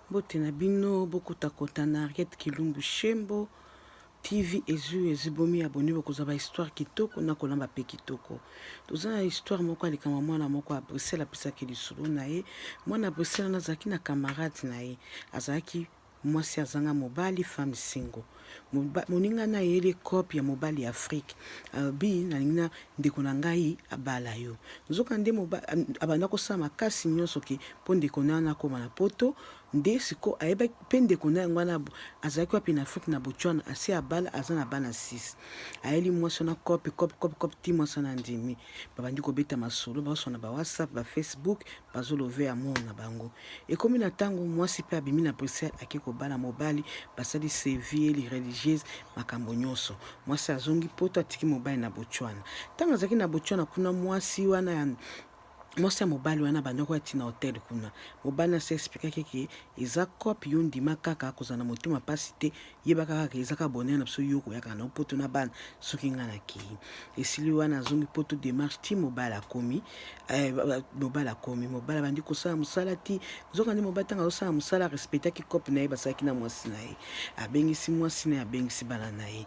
Mbote na bino bokota kota na Harriet Kilumbu Shembo TV ezui ezui bomi abonne bokozwa ba histoire kitoko na kolamba pe kitoko. Toza na histoire moko ya likambo mwana moko ya Bruxelles apesaki lisolo na ye. Mwana ya Bruxelles wana azalaki na camarade na ye, azalaki mwasi azanga mobali, femme single. Moninga na ayeli cope ya mobali ya Afrique, alobi nalingi na ndeko na ngai abala yo. Nzoka nde abanda kosala makasi nyonso ke mpo ndeko na wana akoma na poto. Nde siko ayebaki mpe ndeko na yango wana azalaki wapi na Afrique, na Botswana, asi abala, aza na bana 6. Ayeli mwasi wana cope cope cope cope ti mwasi wana andimi. Babandi kobeta masolo, bazoswana ba WhatsApp, ba Facebook, bazolove amour na bango. Ekomi na tango mwasi pe abimi na Bruxelles ake kobala mobali, basali civil, religieuse, makambo nyonso. Mwasi azongi poto atiki mobali na Botswana. Tango azalaki na Botswana kuna mwasi wana ya mwasi ya mobali wana abanda koya ti na hotel kuna. Mobali na se explikaki ke eza coop, yo ndima kaka kozala na motema pasi te, yeba kaka ke eza kaka bonheur na biso yo okoyaka na poto na bana soki nga nakei. Esili wana azongi poto demarche ti mobali akomi. Eh, mobali akomi, mobali abandi kosala mosala ti nzoka nde mobali ntango azosala mosala arespectaki cope na ye basalaki na mwasi na ye, abengisi mwasi na ye, abengisi bana na ye.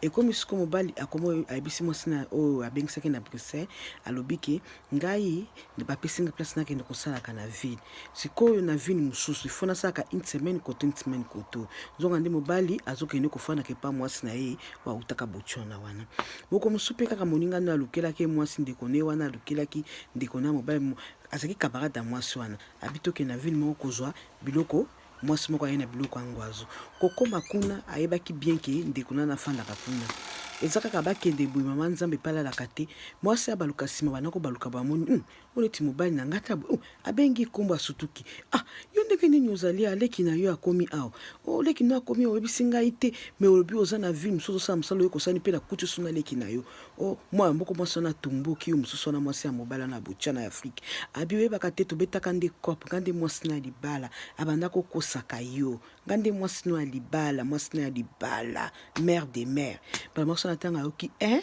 Ekomi siko mobali akomi ayebisi mwasi na oyo abengisaki na Bruxelles, alobi ke ngai bapesi nga place nakende kosalaka na ville, sikoyo na ville mosusu il faut nasalaka une semaine koto, une semaine koto. Nzoka nde mobali azokende kofandaka epa mwasi na ye oyo awutaka Botswana wana. Moko mosusu mpe kaka moninga no alukelaki ye mwasi, ndeko ne wana alukelaki ndeko na mobali, azalaki camarade ya mwasi wana, abi tokende na ville moko kozwa biloko. Mwasi moko aye na biloko ya ngwazu, kokoma kuna ayebaki bien ke ndeko na afandaka kuna, eza kaka bakende boye mama Nzambe pe alalaka te. Mwasi abaluka nsima, banda kobaluka bamoni oyo neti mobali na ngai ata boye, abengi kombo asutuki, ah yo ndenge nini ozali aleki na yo akomi awa, oh leki na yo akomi oyebisi ngai te, mais olobi oza na ville mosusu ozosala mosala oye kosani mpe nakuti so na leki na yo. Oh mwana moko mwasi wana atomboki yo mosusu wana mwasi ya mobali wana Botswana ya Afrique, abi oyebaka te tobetaka nde coop, nga nde mwasi na ya libala, abanda kokosaka yo, nga nde mwasi no ya libala, mwasi na ya libala, mère de mère. Mbala mwasi wana ntango ayoki eh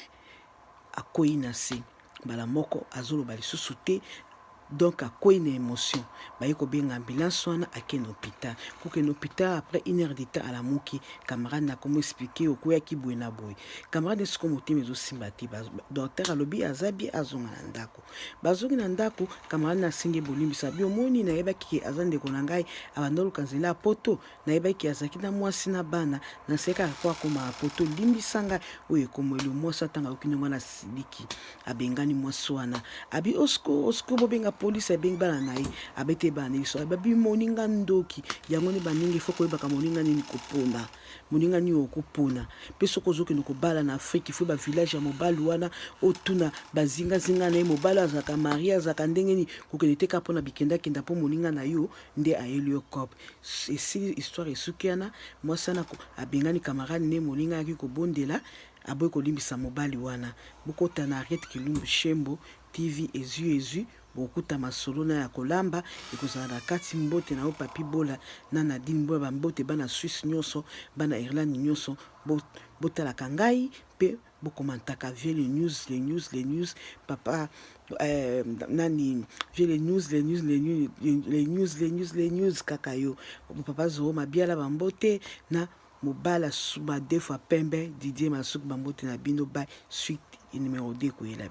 akwei na se mbala moko, azoloba lisusu te, donc akwei na emotion. Baye kobenga ambulance wana, akende hôpital. Kokende hôpital, après une heure de temps alamuki. Camarade na komo expliquer okweyaki boye na boye. Camarade siko motema ezosimba te, docteur alobi aza bien, azonga na ndako. Bazongi na ndako, camarade na asengi bolimbisa, bi omoni nayebaki ke aza ndeko na ngai, abanda oluka nzela ya poto, nayebaki azalaki na mwasi na bana, naseki kaka po akomaka poto, limbisa ngai oyo ekomeli. Mwasi atanga ayoki ndenge wana asiliki, abengani mwasi wana, abi osko osko bobenga polisi. Abengi bana na ye, abete bana na ye so, ababi moninga ndoki. Yango nde baninga ifo koyebaka moninga nini kopona, moninga nini okopona. Mpe soki ozokende kobala na Afrique, ifo bavillage ya mobali wana otuna bazingazinga na ye, mobali azalaka marie, azalaka ndenge nini. Kokende te kaka mpona bikendakenda mpo moninga na yo nde ayeli yo cope. Esili histoire, esuki wana. Mwasi wana abengani camarade nde moninga ayaki kobondela, aboyi kolimbisa mobali wana. Bokota na Harriet Kilumbu Shembo TV ezwi ezwi, bokuta masolo na ya kolamba ekozala na kati. Mbote na yo Papi Bola na Nadine Bola, bambote bana Suisse nyonso, bana Irlande nyonso, botalaka ngai mpe bokomantaka. Vie le news, le news, le news, papa nani, vie le news, le news, le news, le news, le news, le news, kaka yo papa Zoro Mabiala, bambote na mobala madefu ya pembe Didier Masuki, bambote na bino. Ba suite numéro 2 koyela.